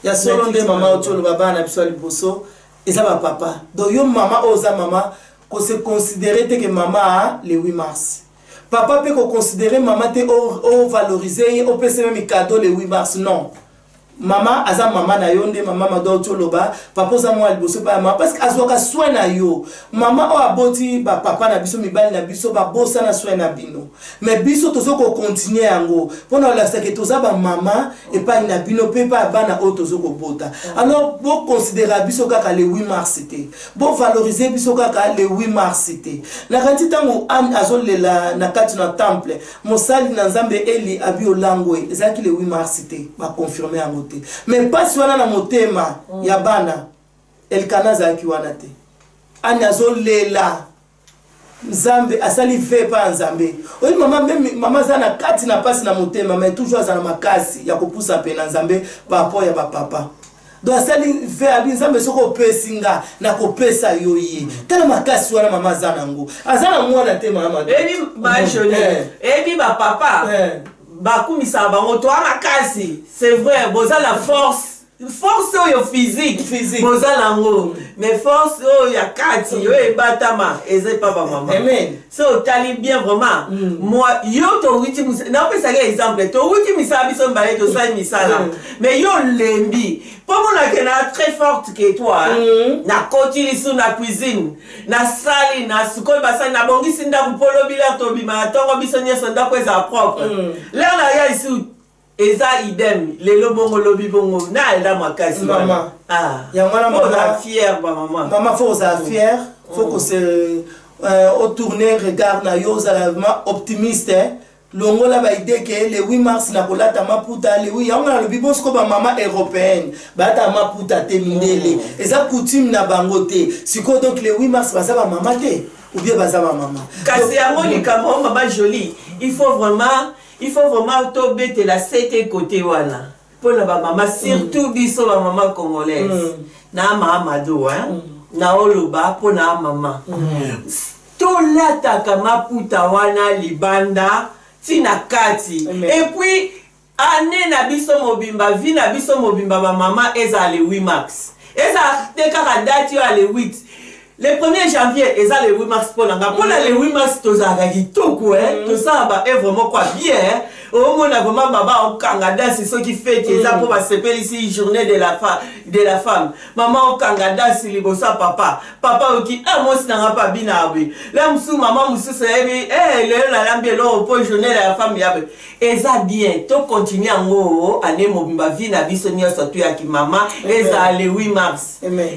Ya solo nde mama oti oloba, bana na biso ya liboso eza bapapa. Donc yo mama oyo oza mama, kose considérer te ke mama le 8 mars, papa mpe koconsidérer mama te, ovalorize ye, opesa ye cadeau le 8 mars. Non, mama aza mama na yo. Nde mama Mado auti oloba, papa oza mwana liboso epai ya mama, parce que azwaka soin na yo. Mama oyo aboti bapapa na biso, mibali na biso babosana soin na bino, mais biso toza kocontinue yango mpona kolakisaka toza bamama epai na bino mpe epai ya bana oyo toza kobota. Alors boconsidéra biso kaka le 8 mars te, bovalorize biso kaka le 8 mars te. Nakanisi ntango Anne azolela na kati na temple, mosali na Nzambe Eli abi olangwe, ezalaki le 8 mars te, baconfirme yango te, mais mpasi wana na motema ya bana, Elkana azalaki wana te. Anne azolela Nzambe, asali vœu epai ya Nzambe. Oyi mama, même mama aza na kati na mpasi na motema, mais toujours aza na makasi ya kopusa mpe na Nzambe par rapport ya bapapa. Donc asali vœu, abi: "Nzambe, soki opesi nga, nakopesa yo ye." Tala makasi wana mama aza nango, aza na mwana te, mama. Eyebi majone, eyebi bapapa bakumisaka bango toa makasi. C'est vrai, boza na force, force oyo physique. Physique. Boza nango, mais force oyo ya kati, oyo ebatama, eza epa bamama. Amen. So otali bien vraiment, moi yo towuti, napesaka exemple, towuti misala, biso mibale tosali misala, mais yo olembi mpo monake na très forte que toi, hein. Nakoti lisu na cuisine, nasali, nasukoli basali, nabongisi ndako mpo lobi l'heure tobima na ntongo, biso nyonso ndako ezala propre. L'heure na ya lisu eza idem, lelo bongo, lobi bongo, nayenda makasi wana. Mama. Ah. Yango wana, Faut mama. ozala fier bamama. Mama, faut ozala fier, faut kose otourner regard na yo, ozala vraiment optimiste, hein. Longola baidée ke le 8 mars nakolata maputa le 8. Yango nalobi bon, sikoyo bamama européenne balataka maputa te, mindele eza coutume na bango te. Sikoyo donc le 8 mars baza bamama te ou bien baza bamama? Kasi yango likambo oyo, mama Jolie, il faut vraiment tobetela sete kote wana mpona bamama, surtout biso bamama congolaise. Na mama Mado, hein? Naoloba mpona mama, tolataka maputa wana libanda ntina kati. Amen. Et puis année na biso mobimba, vie na biso mobimba, bamama, ezala le 8 mars, ezala te kaka date oyo ya le 8. Le 1er janvier eza le 8 mars mpo na nga, mpona le 8 mars tozalaka kitoko, tosala ba œuvre moko ya bien. Omona vraiment mama okanga danse soki feti eza mpo basepelisi journée de la, fa, de la femme. Mama okanga danse liboso ya papa. Papa oki ah, mwasi na nga mpe abina boye. La mosusu mama mosusu ayebi eh, lelo nalambi eloko mpo journée de la femme ya boye. Eza bien to continue yango annee mobimba vie na biso nionso tout ya ki mama ezala le 8 mars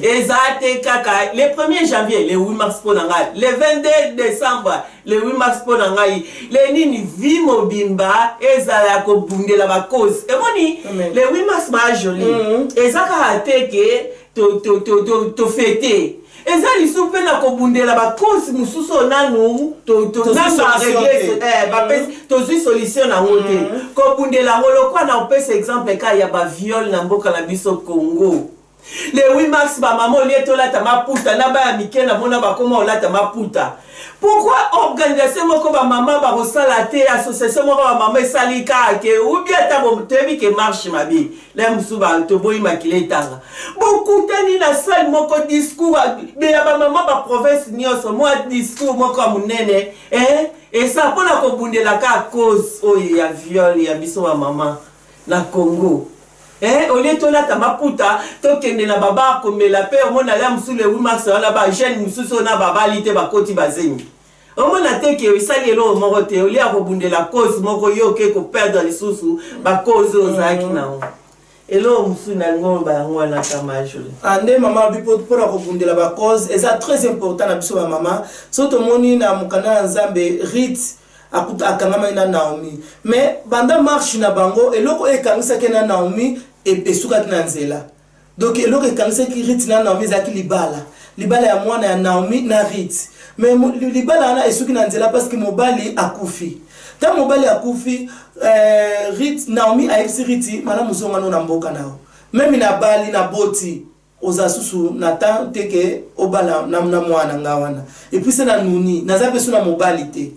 eza te kaka le premier janvier le 8 mars pona ngai le 22 decembre le 8 mars pona ngai le nini vie mobimba ezala ya kobundela ba cause emoni le 8 mars ba jolie mm -hmm. eza kaka te ke to to to to, to fete eza lisusu mpe na kobundela ba cause mosusu oyo nanu nanu baregle eh, bapesi mm. tozwi solution na yango te mm. Kobundela yango lokola na kopesa exemple kaka ya baviole na mboka na biso Congo. Le 8 mars bamama olie tolata maputa na baya mike namona bakoma olata maputa. Pourquoi organisation moko ba mama bakosala te association moko ba mama esali kaka ke ou bien ata toyebi ke marche mabe la mosusu ba toboyi makila etanga bokutani na salle moko discours ya ba mama ba province nyonso mwa discours moko ya monene eh esa mpona kobundela kaka cause oyo ya viol ya biso ba mama na Congo. Eh, au lieu tolata maputa tokende na ba bar komela pe omona la mosusu le 8 mars wana ba jeune mosusu oyo na babali te bakoti bazemi omona te ke esali eloko moko te au lieu ya kobundela cause moko yo oke koperdre lisusu ba cause oyo ozalaki na yango eloko mosusu na yango oloba yango wana kama joli. Ah, nde mama alobi mpo na kobundela ba cause eza très important na biso ba mama so tomoni na mokanda na Nzambe Ruth Akuta akangamaki na Naomi. Mais banda marche na bango, eloko oyo ekangisaki ye na Naomi esukaki na nzela. Donc eloko ekangisaki Ruth na Naomi ezalaki libala. Libala ya mwana ya Naomi na Ruth. Mais libala wana esuki na nzela parce que mobali akufi. Tango mobali akufi, eh, Ruth, Naomi ayebisi Ruth, malamu zonga no na mboka na yo. Meme nabali, naboti. Oza susu na temps te ke obala na na mwana nga wana et puis se na nuni naza pe su na mobali te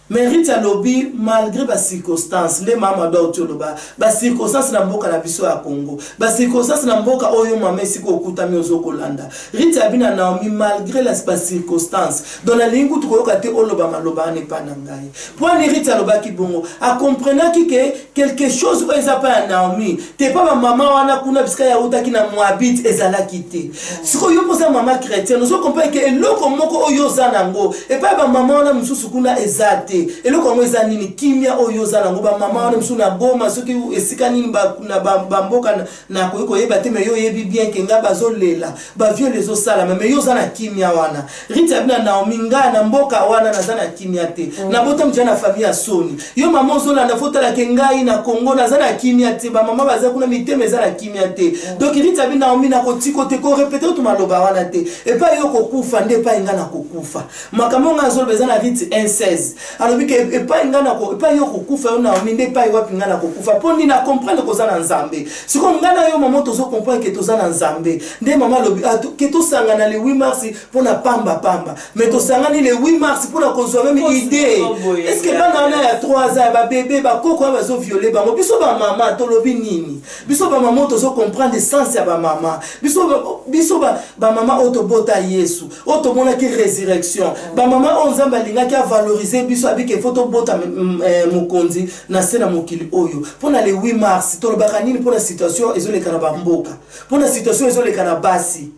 mais Ruth alobi malgre ba circonstances nde mama Mado auti oloba ba circonstances na mboka na biso ya Congo ba circonstances na mboka oyo mama esika okutami ozo kolanda Ruth abi na Naomi malgre las ba circonstances donc nalingi kutu koyoka te oloba maloba wana epa na ngai Pwani Ruth alobaki bongo a comprenaki ke Quelque chose oyo eza pa ya Naomi te pa ba mama wana kuna bisika ya utaki na Moabite ezalaki te. Sikoyo yo mpo oza mama chrétienne ozo comprendre ke eloko moko oyo oza nango epai ya ba mama wana mosusu kuna eza te. Eloko yango eza nini? Kimia oyo oza nango ba mama wana mosusu na Goma soki esika nini ba, na ba, ba mboka nakoki koyeba te mais yo oyebi bien ke nga bazolela ba viol ezosalama mais yo oza na kimia wana. Rita abi na Naomi nga na mboka wana naza na kimia te mm. Nabotami deja na famille ya soni. Yo mama ozolanda fo otala ke ngai na Congo naza na kimia te, ba mama baza kuna mitema eza na kimia te mm. Donc Rita abi Naomi nakotiko te ko répéter kutu maloba wana te, epai yo kokufa nde epai nga nakokufa. Makambo nga azoloba eza na Rite 1:16 alobi ke epai nga nako epai yo kokufa yo Naomi nde epai wapi nga nakokufa mpo nini na comprendre koza na Nzambe. Sikoyo nga na yo mama tozo comprendre ke toza na Nzambe. Nde mama alobi ah, ke tosangana le 8 mars pona pamba pamba mais tosangani le 8 mars pona kozwa meme idee. Est ce que bana wana ya 3 ans ya ba bebe ba koko wana bazo violer bango biso ba mama tolobi nini? Biso ba mama oyo tozo comprendre sens ya ba mama. Biso biso ba, ba mama oyo tobota Yesu, oyo tomonaki resurrection. Ba mama oyo Nzambe alingaki a valoriser biso abike faut tobota eh, mokonzi na se na mokili oyo. Pona le 8 mars tolobaka nini pona situation ezoleka na ba mboka? Pona situation ezoleka na basi.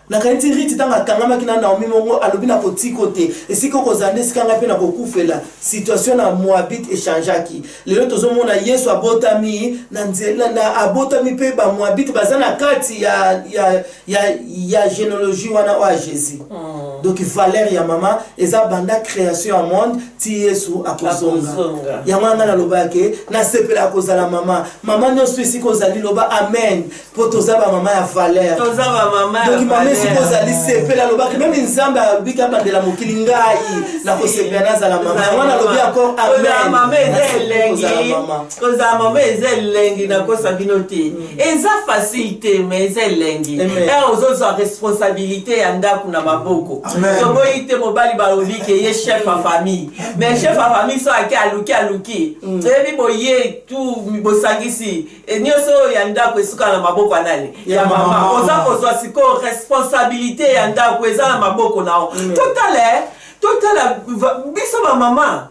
Nakanisi Ruth ntango akangamaki na Naomi mongo alobi nakotiko te esika okozala nde esika ngai mpe nakokufela. Situation na Moabite echangeaki. Lelo tozomona Yesu abotami na nzela na abotami mpe ba Moabite baza na kati ya ya ya ya genealogie wana oyo ya Jesus. Mm. Donc valeur ya mama eza banda création ya monde ti Yesu akozonga. Yango wana ngai nalobaka ke nasepelaka kozala mama. Mama nyonso esika ozali loba amen. Po toza ba mama ya valeur. Toza ba mama ya Donc mama esika ozali sepela alobaki meme Nzambe alobiki abandela mokili ngai nakosepela nazala mama. Yango wana alobi encore amen. Mama eza elengi. Kozala mama eza elengi nakosa bino te. Eza facile te mais eza elengi. Heure ozozwa responsabilité ya ndako na maboko. Toboyi te mobali balobi ke ye chef ya famille. Mais chef ya famille so ake aluki aluki. Toyebi boye tout bosangisi Nioso oyo ya ndaku esuka na maboko ya nani? Ya mama. Oza kozwa sikoyo responsabilite ya ndaku eza na maboko na yo. Totala eh, totala biso ba mama.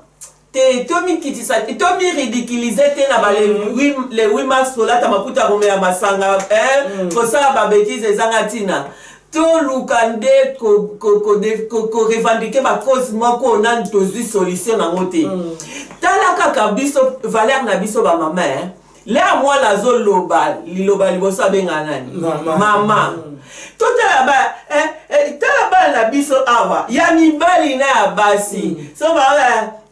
Te, tomikitisa te, tomiridiculiser te na ba le 8 mars, kolata maputa, komela masanga, eh, kosala ba bêtises ezanga ntina. Toluka nde korevendiquer bacause moko nani tozwi solution nango te. Tala kaka biso, valeur na biso bamama, eh. Lea mwana azoloba liloba liboso, abengaka nani? Mama. Mama. Totala ba tala bana na biso awa ya mibali na ya basi, so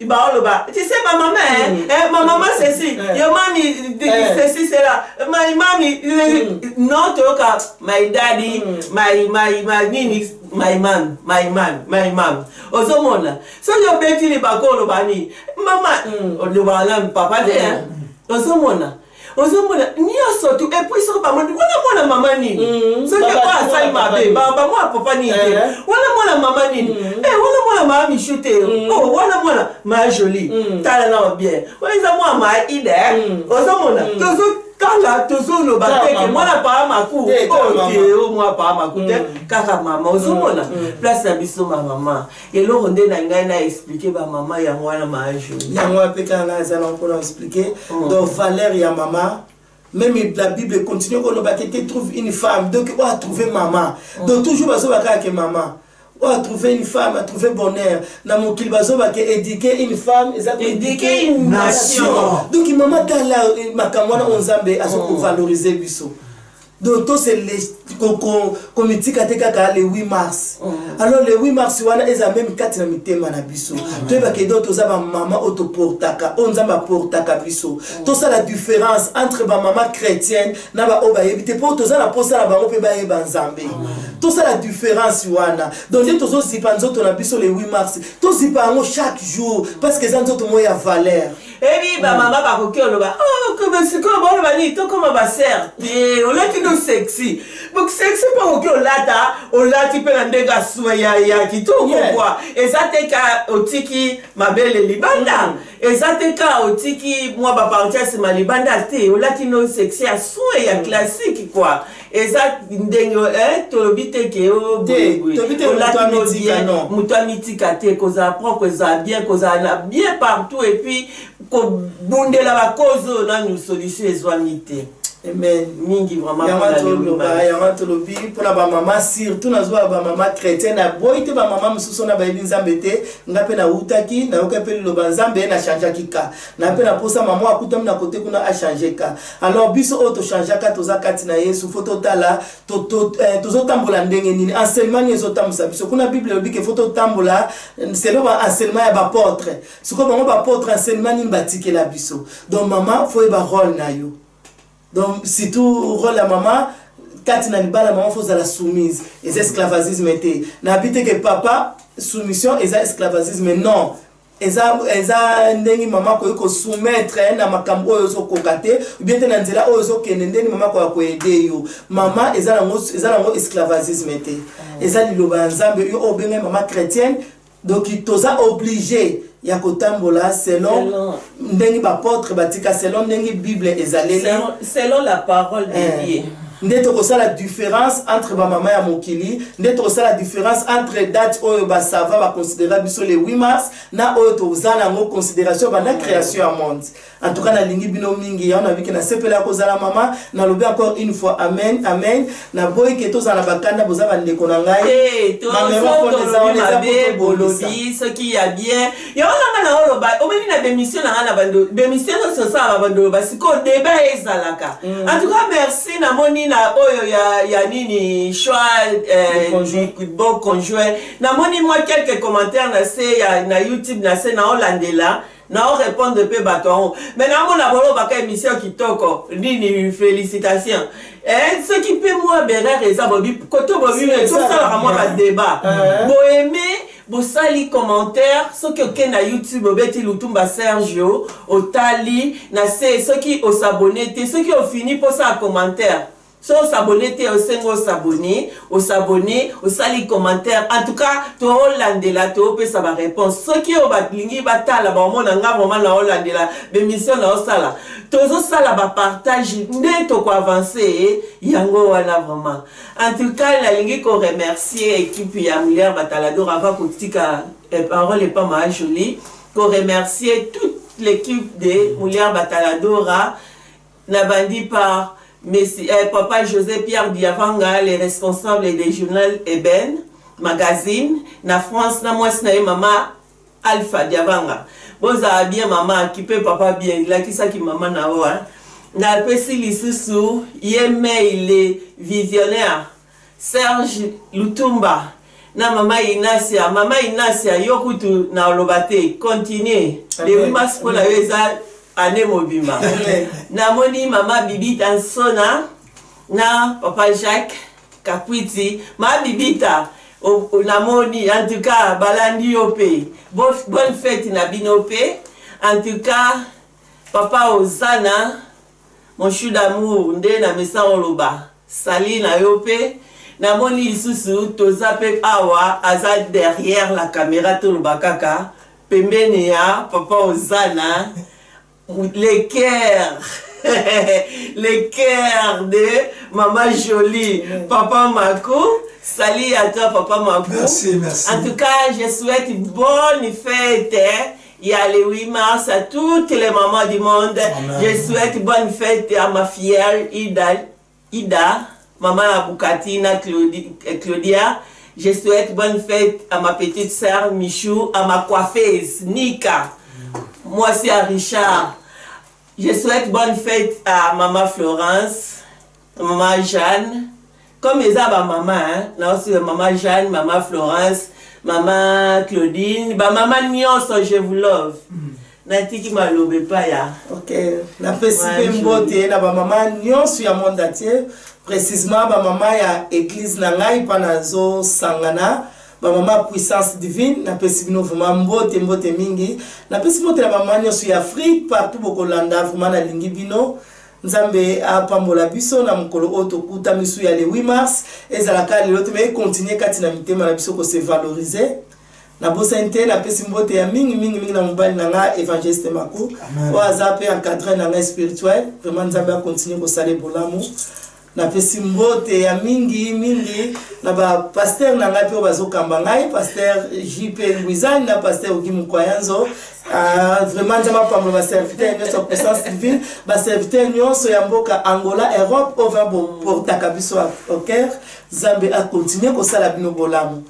baoloba: "Tu sais, ma maman, hein, eh, ma maman ceci, yo mami ceci, cela, my mami." Non, toyoka my daddy, my nini, my mom, my mom, my mom. Ozomona, soki obeti libako, oloba nini? Mama. Olobaka nani? Papa te, hein? Ozomona, ozomona nyonso tu. Et puis soki bamoni wana mwana mama nini, soki oyo asali mabe, bamwana papa nini te, wana mwana mama nini, wana mwana mama Michu te, oh, wana mwana ma Jolie, tala nao bien, wana eza mwana ma Ida. Ozomona, tozotala, tozoloba te ke mwana paa Maku ote, o mwana paa Maku te, kaka mama. Ozomona place na biso bamama, eloko nde na ngai na expliquer bamama yango wana, ma Jolie. Yango wana mpe kaka ngai aza na mpona expliquer. Donc valeur ya mama, même la Bible continue koloba te te trouve une femme, donc oyo atrouve mama. Donc toujours bazoba kaka ke mama oyo atrouve une femme atrouve bonheur na mokili. Bazoba ke éduquer une femme eza éduquer une nation. Donc mama, tala makambo wana oyo Nzambe azokovaloriser biso. Donc tose komitika te kaka le 8 mars. Alors le 8 mars wana eza même kati na mitema na biso. Toyebake donc toza bamama oyo toportaka, oyo Nzambe aportaka biso. Tosala différence entre bamama chrétienne na baoyo bayebi te, mpo toza na posa na bango mpe bayeba Nzambe. Tosala différence wana. Donc nde tozozipa nzoto na biso le 8 mars, tozipa yango chaque jour, parce que eza nzoto moko ya valeur. Ebi bamama bakoki oloba: "Oh, sikoyo boloba nini? Tokóma basere te, olati no sexy." Donc sexy mpe okoki olata, olati mpe na ndenge asuwa ya kitoko kwa. Eza te ka otiki mabele libanda, eza te ka otiki mwa baparties ya nsima libanda te. Olati no sexy ya soin ya classique quoi. Eza ndenge tolobi te ke olati no bien, moto amitika te. Kozala propre ezala bien, kozala na bien partout, et puis kobundela bacause oyo nanu solution ezwami te. Amen. Mingi vraiment. Yango tolobi mpona bamama, surtout nazwa bamama chrétien. Naboyi te bamama mosusu na bayebi Nzambe te. Nga mpe nawutaki, nayoka mpe liloba Nzambe, nachangeaki ka na mpe naposa mama akutami na kote kuna achange ka. Alors biso oyo tochangeaka, toza kati na Yesu, faut totala tozotambola ndenge nini, enseignement nini ezotambusa biso kuna. Bible elobi ke faut totambola selon baenseignement ya baapôtre. Sikoyo bango baapôtre, enseignement nini batikela biso? Donc mama, faut yeba rôle na yo. Donc surtout rôle ya mama kati na libala, mama faut ozala soumise. Eza esclavagisme te. Nayebi te ke papa, soumission eza esclavagisme, non. Eza ndenge mama akoki kosoumettre na makambo oyo ozokoka te, bien te na nzela oyo ozokende, ndenge mama akoka koaider yo. Mama eza nango esclavagisme te, eza liloba ya Nzambe. Yo oyo obengai mama chrétienne, donc toza obligé ya kotambola selon ndenge baapôtre batika, selon ndenge Bible ezaleli. Selon la parole de Dieu. Nde tokosala différence entre bamama ya mokili, nde tokosala différence entre date oyo basava baconsidéra biso le 8 mars na oyo toza nango considération banda création ya monde. En tout cas nalingi bino mingi. Yango nabiki, nasepela kozala mama. Nalobi encore une fois amen, amen. Naboyi ke tozala na bakanda, boza bandeko na ngai. Mabe bolobi, soki ya bien, yango nanga na oloba. Omemi na bémission na nga na bando, bémission nyonso osala babandoloba. Sikoyo débat ezalaka. En tout cas merci. Namoni na oyo ya nini, choix bon conjoint, namoni mwa quelques commentaires na se ya na YouTube na se, naolandela, naorépondre mpe bato yango. Mais naomona bolobaka émission kitoko nini, félicitation. Soki mpe mwa berere eza bobi kote bobi, tosalaka mwa badébat boyeme, bosali commentaire. Soki okende na YouTube, obeti Lutumba Sergio, otali na se. Soki osabonner te, soki ofini mposala commentaire, so osabonner te, osengi osabonner, osabonner, osali commentaire. En tout cas toolandela, toopesa baréponse. Soki oyo balingi batala, baomona nga vraiment naolandela bémission naosala, tozosala bapartage nde tokoavance. Yango wana vraiment. En tout cas nalingi koremercier équipe ya Molière Batalador. Avant kotika parole epa ma Jolie. ko remercier toute l'équipe de Moulière Bataladora nabandi par Messi, eh, papa José Pierre Diavanga le responsable des journal Eben magazine na France na mwasi na ye mama Alpha Diavanga bozala bien mama akipe papa bien lakisaki mama na yo hein. Napesi lisusu ye mei le visionnaire Serge Lutumba na mama Inacia mama Inacia yo kutu na oloba te continue le 8 mars mpo na yo eza annee mobimba namoni mama Bibita Nsona na papa Jacques Kakwiti ma Bibita namoni en tout cas balandi yo mpe bonne fete na bino mpe en tout cas papa Ozana Mon chou d'amour nde na mesa oloba salut na yo pe namoni lisusu toza pe awa aza derrière la camera toloba kaka pembeni ya papa ozana le cœur le cœur de maman jolie papa Mako salut à toi papa Mako merci, merci. En tout cas je souhaite bonne fête hein. Il y a le 8 mars à toutes les mamans du monde. Amen. Je souhaite bonne fête à ma filleule Ida, Ida maman Aboukati, euh, Claudia. Je souhaite bonne fête à ma petite sœur Michou, à ma coiffeuse Nika, moi c'est à Richard. Je souhaite bonne fête à maman Florence, maman Jeanne, comme eza ba mama hein, naosi maman Jeanne, maman Florence, maman Claudine, ba mama nyonso je vous love. Natiki maloba epai ya Ok, napesi mpe mbote na bamama nyonso ya monde entier, précisement bamama ya église na ngai mpa nazosangana bamama puissance divine. Napesi bino vraiment mbote, mbote mingi. Napesi mbote na bamama nyonso ya Afrique partout bokolanda, vraiment nalingi bino. Nzambe apambola biso na mokolo oyo tokutami su ya le 8 mars. Ezalaka lelo te, mais econtinue kati na mitema na biso kose valoriser. Nabosani te, napesi mbote ya mingi mingi mingi na mobali na nga Evangeliste Mako, oyo aza mpe encadre na ngai spirituel. Vraiment Nzambe akontinue kosala bolamu. Napesi mbote ya mingi mingi na bapaster na ngai mpe oyo bazokamba ngai, paster JP Ngwizani na paster Ogi Mukwayanzo. Vraiment Nzambe apambola baserviteur nyonso ya puissance divine, baserviteur nyonso ya mboka Angola, Europe oyo vraiment boportaka biso au cœur. Nzambe akontinue kosala bino bolamu.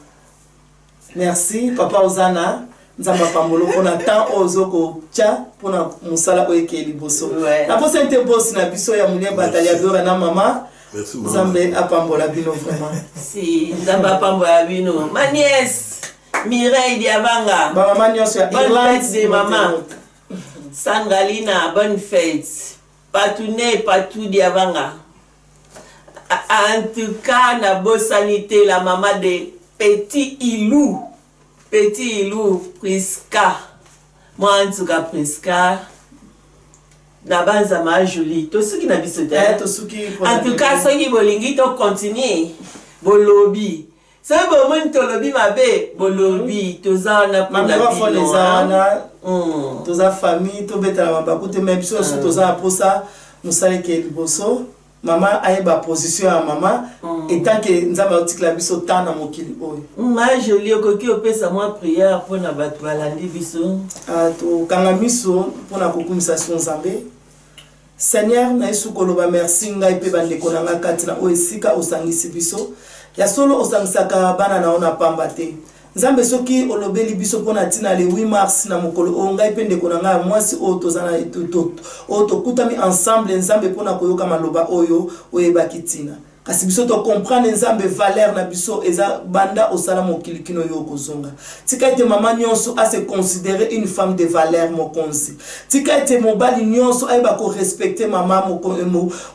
Merci papa Ozana, Nzambe apambola mpona temps oyo ozokotia mpona mosala oyo ekeye liboso. Naposani te bosi na biso ya Mulie Bataliadora na mama. Nzambe apambola bino vraiment. Si Nzambe apambola bino. Ma nièce Mireille Diavanga. Ba mama nyonso ya Bonne Irlande. fête de maman. Sangalina, bonne fête. Patoune, Patou Diavanga. En tout cas, nabosani te la maman de Petit Ilou. Petit Ilou, Priska. Moi, en tout cas, Priska. nabanza ma Julie tosuki na biso te. Eh, tosuki. En tout cas, soki bolingi to continuer, bolobi. Soki bomoni tolobi mabe, bolobi. Toza wana mpona Microphone bino. eza wana. Toza famille, tobetala mabaku te, mais biso nyonso toza na posa mosala ekeye liboso. Mama ayeba position ya mama etant que Nzambe aotikela biso temps na mokili oyo. Ma Jolie, okoki opesa mwa prière mpona bato balandi biso? Ah, tokanga miso mpona kokumisa so Nzambe. Seigneur, na Yesu koloba merci ngai mpe bandeko na ngai kati na oyo esika osangisi biso. Ya solo osangisaka bana na yo na pamba te. Nzambe, soki olobeli biso mpona ntina le 8 mars na mokolo oyo ngai mpe ndeko na ngai ya mwasi oyo toza na oyo tokutami ensemble, Nzambe, mpona koyoka maloba oyo oyebaki ntina. Kasi biso tocomprendre, Nzambe, valeur na biso eza banda osala mokili kino yo okozonga. Tika ete mama nyonso ase considérer une femme de valeur, mokonzi. Tika ete mobali nyonso ayeba korespecte mama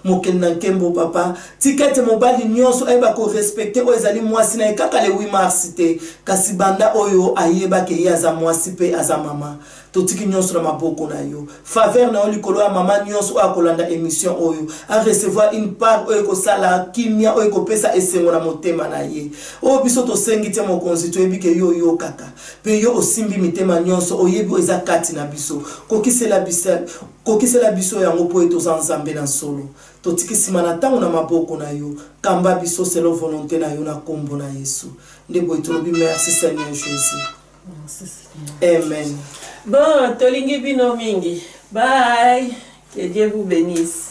mokeli na nkembo, papa. Tika ete mobali nyonso ayeba korespecte oyo ezali mwasi na ye, kaka le 8 mars te, kasi banda oyo ayebaki ye aza mwasi mpe aza mama. Totiki nyonso na maboko na yo. Faveur na yo likolo ya mama nyonso oyo akolanda émission oyo, a recevoir une part oyo ekosala kimia, oyo ekopesa esengo na motema na ye. Oyo biso tosengi te, mokonzi, toyebi ke yo oyokaka mpe yo osimbi mitema nyonso, oyebi oyo eza kati na biso. Kokisela biso, kokisela biso yango, mpo ete oza Nzambe na solo. Totiki nsima na ntango na maboko na yo. Kamba biso selon volonté na yo, na nkombo na Yesu nde boye tolobi merci, Seigneur Jésus. Amen. Bon, tolingi bino mingi. Bye. Que Dieu vous bénisse.